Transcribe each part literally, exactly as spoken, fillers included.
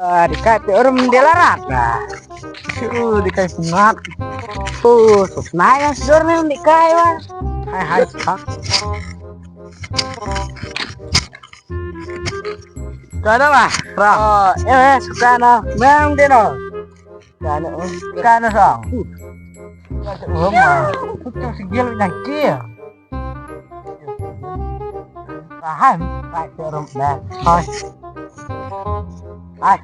Ah, di kai te urum dia larat. Ah. Shu di kai sungat. Oh, susnai yang sudor ni di kai wa. Hai hai. Kana lah, Ram. Oh, eh, eh, kana. Memang dia no. Kana, oh, kana sang. Kana, oh, mah. Pucuk segil nangki. Paham, tak serum dah. Hai. Hai.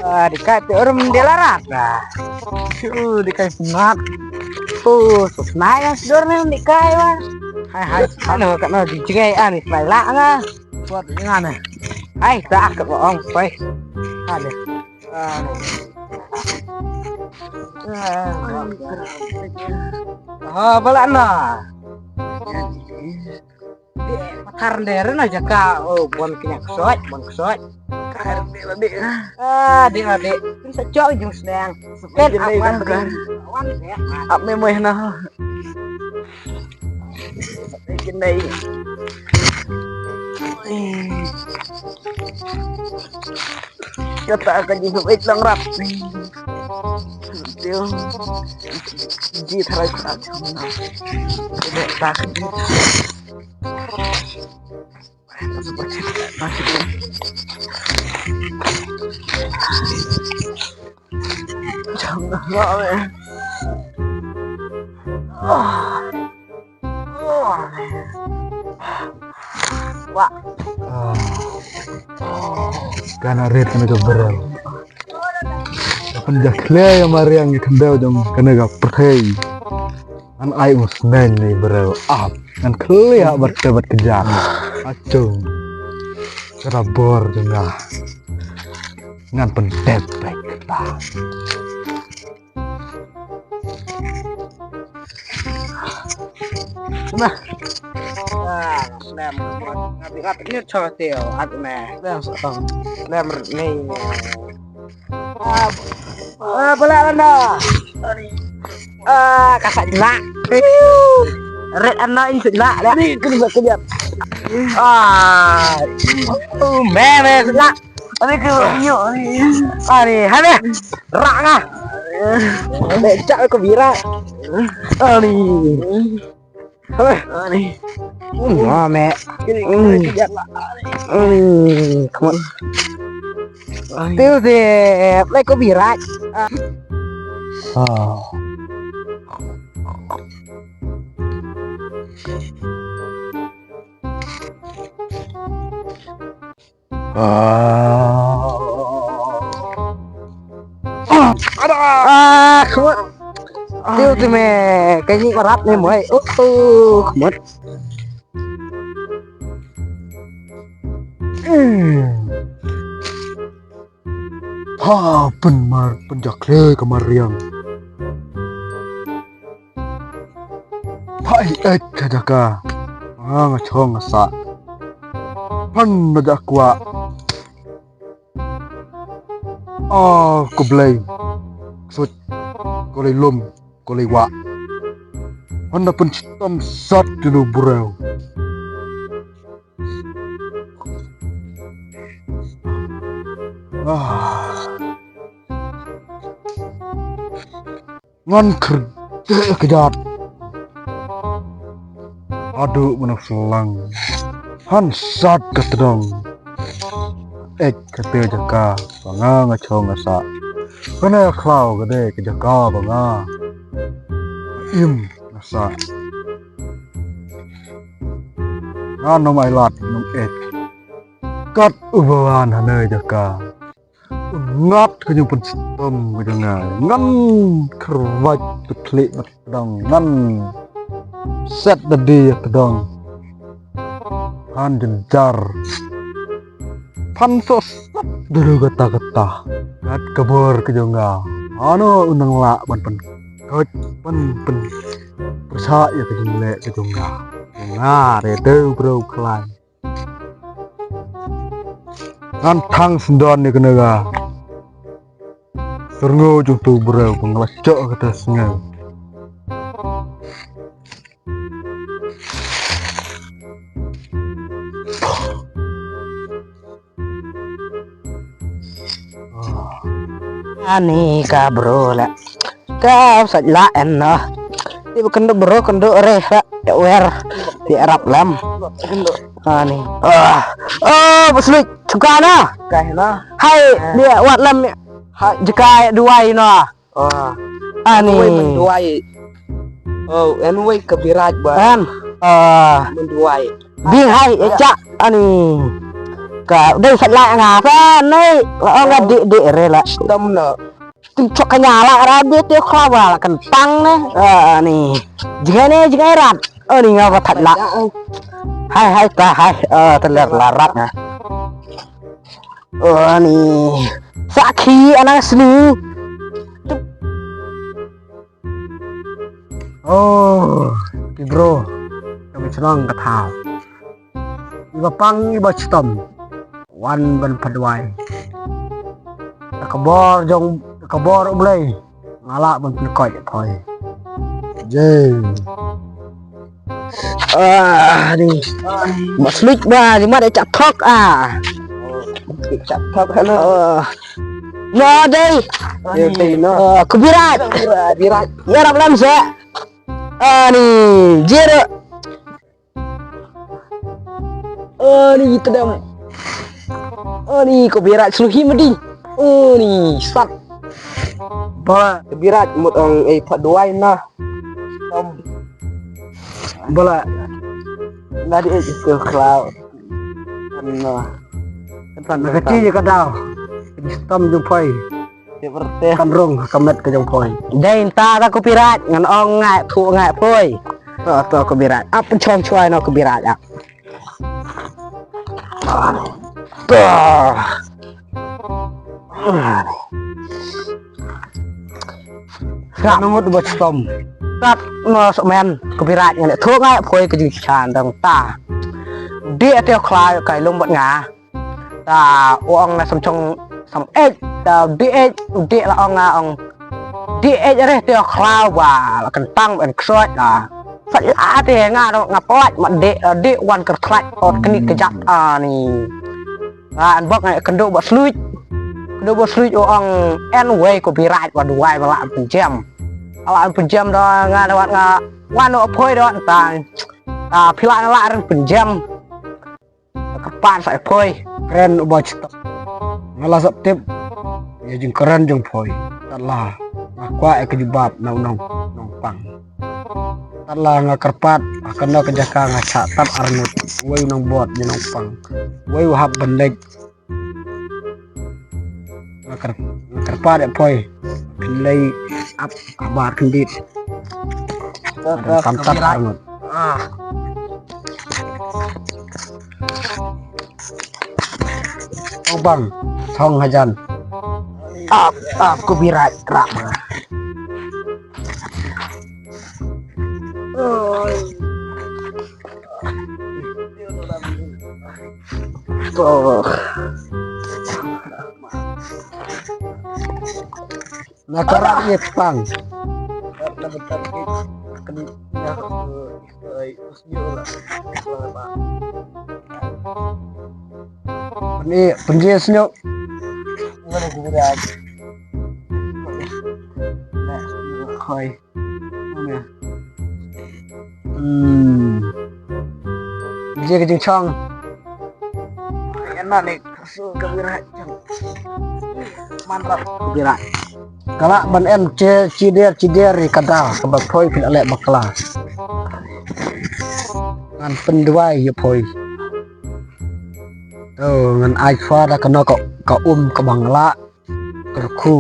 Ah, di kai te urum dia larat. Ah. Shu di kai sungat. Oh, susnai yang sudor ni di kai wa. Hai hai. Ano kat no di jngai ani slai la nga. Buat ngana. Hai, tak kat wa ong pai. Ada. Ah. Ah, bala na. Di pathar ndere na jaka, oh, bon kynyak ksoj, bon ksoj. Ah, di la di. Pyn sa chok jong sdang. Pyn ap wan kan. Ap me moi na. Kynai. Kata ka jingkhublei lang rap. Dio. Ji tharai ka. Dio tak. Jangan lah. Wah. Ah. Kana rit kana ka brel. Kapan dah clear ya mariang ya kendau jong kana ka pyrthei. An ai u sneng ni brel ap. Ngan khlieh bad te bad kjat. Achung. Kata bor jong nga. Ngan pyndep bad kata. Nah. Ah, lem. Ngat ngat ni cho teo at me. Lem so. Lem ni. Ah, ah, bala anda. Ah, kasak jelak. Red anda in jelak dah. Ni kena kejap. Ah. Oh, me me jelak. Ani ke nyu. Ani, hane. Rak ah. Becak ko bira. Ani. Hei. Ani. Hmm, ma me. Kini kejap. Ani, come on. Ani. Tiu dep, lai ko bira. Ah. Ah. Ah, khmut. Tiu tu me, ka nyi marat ne moi. Oh, oh, khmut. Hmm. Ha, pynmar, pynjakhle ka mariang. Phai eit ka jaka. Nga nga chong nga sah. Phan na ja kwah. Ah, ko Blei. Ksuid. Ko lei lum. Ko lei wah. Phan da pynshitom sat julu breu. Ah. Ngan kyrteh kjat. Haduh mynno slang. Han sat ka tdong. Eit kata jaka ba nga nga chong nga sah. Kane khlaw ka dei ka jaka ba nga im nga sah. Ngan ym ailad ym eit. Kat uba wan hane jaka. Ngat ka jingpynshitom ka jong nga. Ngan kyrwat ka khlieh bad tdong. Ngan set da die tdong. Han jynjar. Phan soh sat da kata kata. Kat ka bor ka jong nga. Ano u nang lah ban pynkoit ban pyn pyrshah ïa ka jingleh ka jong nga. Nga re deu breu khlaiñ. Ngan thang syndon ïa kane ka tyrngu jong tu breu ba nga la shoh kata sngew. Ani ka bro la. Ka sait la en no. Ti ba kynduh bro kynduh re la. Ya wer. Ti arap lam. Ani. Ah. Oh, ba sluit. Chuka na. Kai na. Hai, dia wat lam. Ha, jaka duwai no. Ah. Ani. Wei mynduwai. Oh, en wei ka Birat ba. Em. Ah. Mynduwai. Bing hai ya chak ani. Ka dei sat la nga pa nei. La ong nga dik dik re la. Stem no. Tim chok ka nya la ra de te khla ba la kan tang ne. Ani. Jngai ne jngai rat. Ani nga ba that la. Hai hai ta hai. Ah, teler la rat na. Ani. Sakhi anang sni. Oh, ki bro, ka ba chnong ka thaw. Iba pang iba chitom. Wan ban pynduwai. Ta ka bor jong, ta ka bor U Blei. Nga lah ban pynkoit phoi. Jeng. Ah, ni. Ba sluit ba, ni mat chak thok ah. Chak thok hano. Ah. No dei. Dei no. Ah, ku Birat. Birat. Ya rap lam sa. Ani, jero. Ani, tedam. Ani, ko Birat suluhi medi. Ani, sat. Bala. Birat mut ong ei pat duwai na. Bala. Nadi ei itu klau. Ano. Kan na kecil je kadau. Stam jumpai. Kan rung ka met ka jong phoi. Dei nta ta ku Birat ngan ong ngai thu ngai phoi. To to ku Birat ap chong chwai no ku Birat ap. To. Rak ngut ba stom. Rak no sok men ku Birat ngan thu ngai phoi ka jing chan dang ta. Di ate khlai kai lung bat nga. Ta u ong na sam chong sam ej ta di ej di la ong na ong di ej re te khlaw ba la kan tang en ksoi la. Sa la te nga no nga plat ma de di wan ker tlat ot kni ke jak ani. Nga an bok nga kendo ba sluit kendo ba sluit u ong en wei ko Birat wa duwai ba la an penjem. Ala an penjem da nga da wat nga wan no phoi da ta. Ta pila la ren penjem. Kyrpad sa ïa phoi. Kren uba chitom. Nga la sap tip ïa jingkren jong phoi. Tat la nga kwah ïa ka jubab na u nong nongpang. Tat la nga kyrpad ha kano ka jaka nga chah tat arngut. Wei u nongbud ïa nongpang wei u hap ban leit. Nga kyrpad nga kyrpad ïa phoi. Khlei ap habar kyndit. Kam tat arngut. Ah. Ong bang song hajan. Ap ap ku Birat rak ma. Oh. Na ka rak ïa tang. Pynï pynjia sñiuh. Hoi. Hmm. Pynjia ka jingchong. Ena ni. Su ka Birat. Man rap ka Birat. Ka lah ban em che chider chider ri ka da ka ba phoi phi la leh bakla. Ngan pynduwai ïa phoi. To ngan ai chwa da kano ka ka um ka bang la kyrkhu.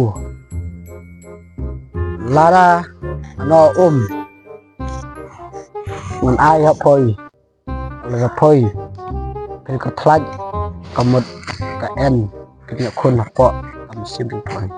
Lada kano um ngan ai ha phoi. Lada phoi phin kyrthlaiñ ka mut ka en ka ñiah khun hapoh ka mynsiem jong phoi.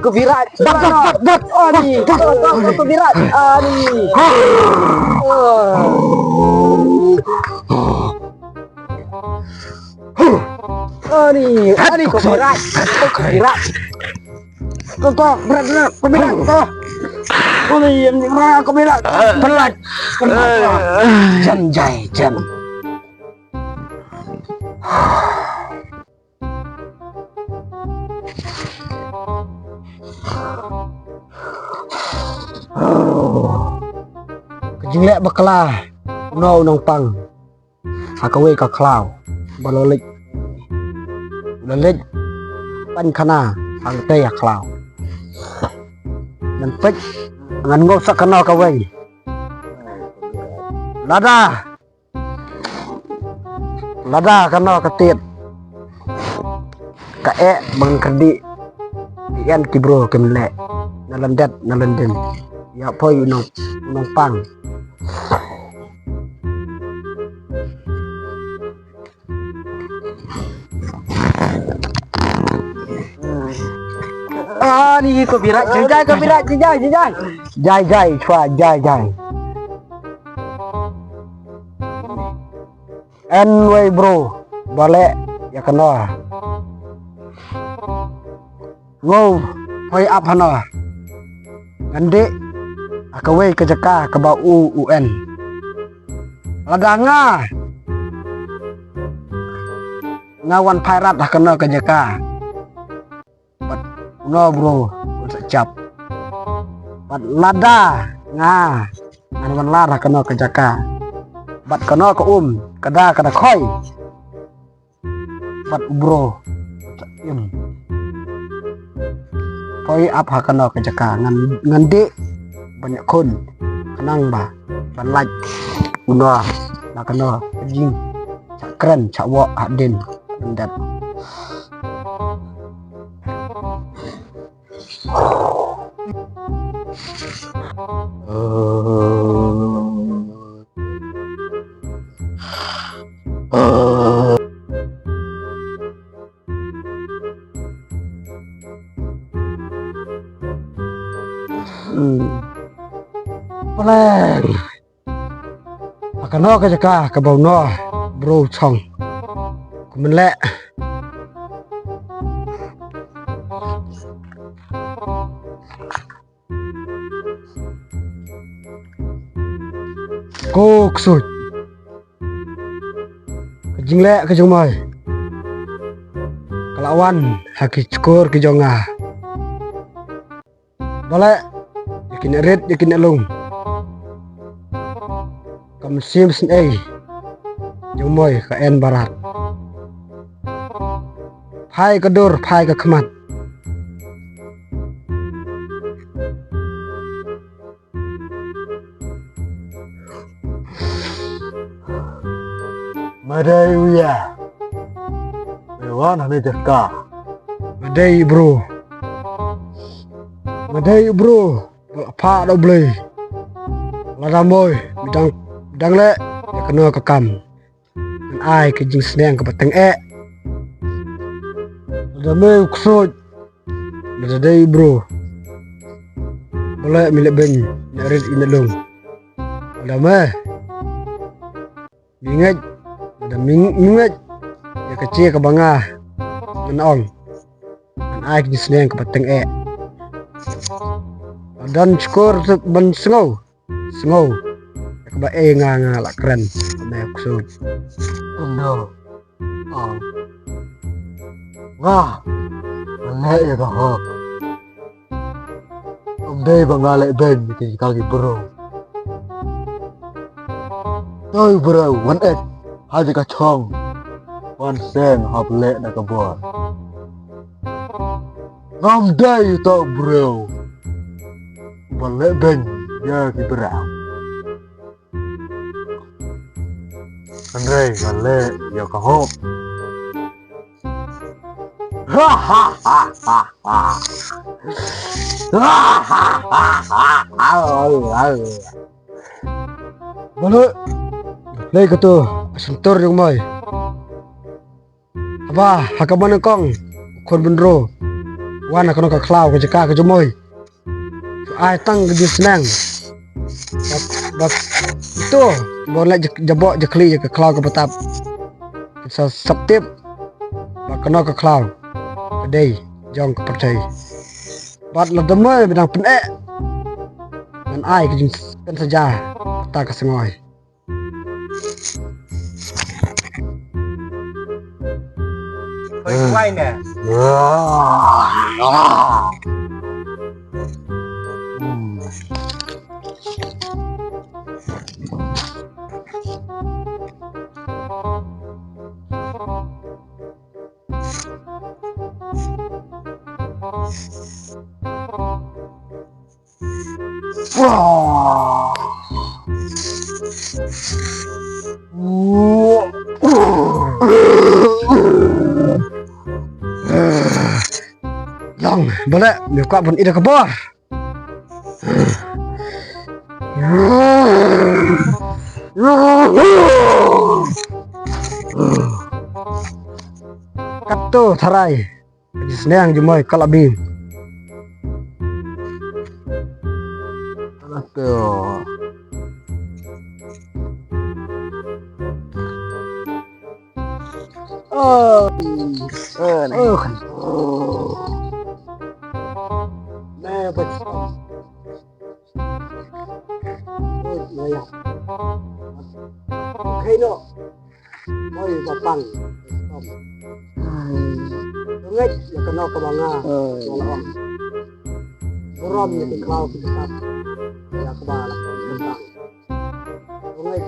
Ko Birat. Bat, bat, bat, bat. Ani. Ko Birat. Ani. Ani, ani ko berat. Ko berat. Ko, ko, berat, berat, ko berat, ko. Ani, ani, berat, ko berat. Berat. Jam, jai, jam. Ka jingleh bakla, u no u nongpang ha kawei ka khlaw ba la leit, la leit pan khana hangtei ha khlaw. Ngan peit, ngan ngop sa kano kawei. Lada, lada kano ka tied ka eh ban kyrdi, ki en ki bro kim leh. Na lyndet na lyndin, ïa poi u nong, u nongpang. Ani ko berat, jai, jai, ko berat, jai, jai, jai, jai. Jai, jai, chwa, jai, jai. En wei bro ba leh ïa kano. Wow, hoi ap hano. Ngan dih ha kawei ka jaka kaba u, u en. Lada nga, nga wan phai rat ha kano ka jaka, bad u no bro un sa jop. Bad lada nga, ngan wan lar ha kano ka jaka, bad kano ka um, ka da, ka da khoi, bad u bro un sa im. Poi ap ha kano ka jaka, ngan, ngan dih ban ïakhun khnang ba ban lait u no na kano ka jing, shah kren shah wok hadien lyndet. Hmm. Palan. Ha kano ka jaka kaba u no bro u chong, kumne leh. Ko ksuid, ka jingleh ka jingmai ka la wan ha ki shkor ki jong nga. Balei ïa ki neh rit ïa ki neh lung, ka mynsiem sngewsih jong moi ka en barat. Phai ka dur, phai ka khmat. Madei u ïa. Me wan ha ne jaka. Madei bro. Madei bro. Pha da u Blei. Lada moi, mi dang, dang leh ïa kano ka kam, ngan ai ka jingsneng kaba tyngeh. Lada me u ksuid, lada dei bro, balei mi leh beiñ ïa rit ïa lung? Lada me mi ngeit, lada mi, mi ngeit ïa ka jia kaba nga ngan ong, ngan ai ka jingsneng kaba tyngeh. Lada don shkor ban sngew, sngew ïa kaba ei nga, nga la kren, ka me u ksuid. Kumno? Nga, nga leh ïa ka hok. Ym dei ba nga leh beiñ ïa ki, ïa ki bro. Toi bro, wan et ha jaka chong, wan seng hap leh na ka bor. Ngam dei uto u bro uba leh beiñ ïa ki bro. Hynrei nga leh ïa ka hok. Ha ha ha ha ha. Ha ha ha ha ha. Balei? Balei kato ka shyntur jong moi? Haba ha kaba nyngkong u khun bynriew u wan ha kano ka khlaw, ka jaka ka jong moi, u ai tang ka jingsneng. Bad, bad ito ba leh ja, jaboh jakhlia ïa ka khlaw kaba tap, ki sa sap tip. Ba kano ka khlaw ka dei jong ka pyrthei. Bad lada mei ba dang pyneh, ngan ai ka jingpynsaja kata ka sngoi. Oi, wai ne. Long, baleh, me kwah bun ida ka bor. Kato tharai. Ka jisneng jumoi ka la bim. Kato. Oh. Oh, oh. Nah, betul. Oh, ya. Okay, no. Oi, ba pang. Ngeit ïa kano kaba nga. Oi. Nga la ong. Burom ïa ki khlaw ki bsap. Ïa kaba la pang. Ngeit.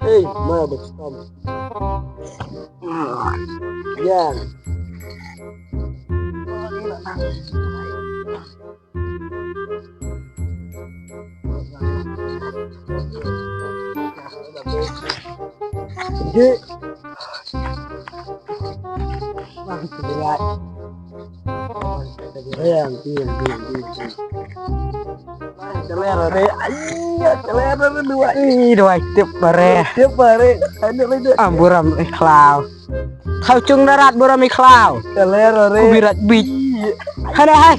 Hey, ma ba stom. Ya. Di. Bang, sebelah. Ih, dua tip bare. Tip bare. Am burom i khlaw. Khaw chung darat burom i khlaw. Ku birat bit. Hana hai.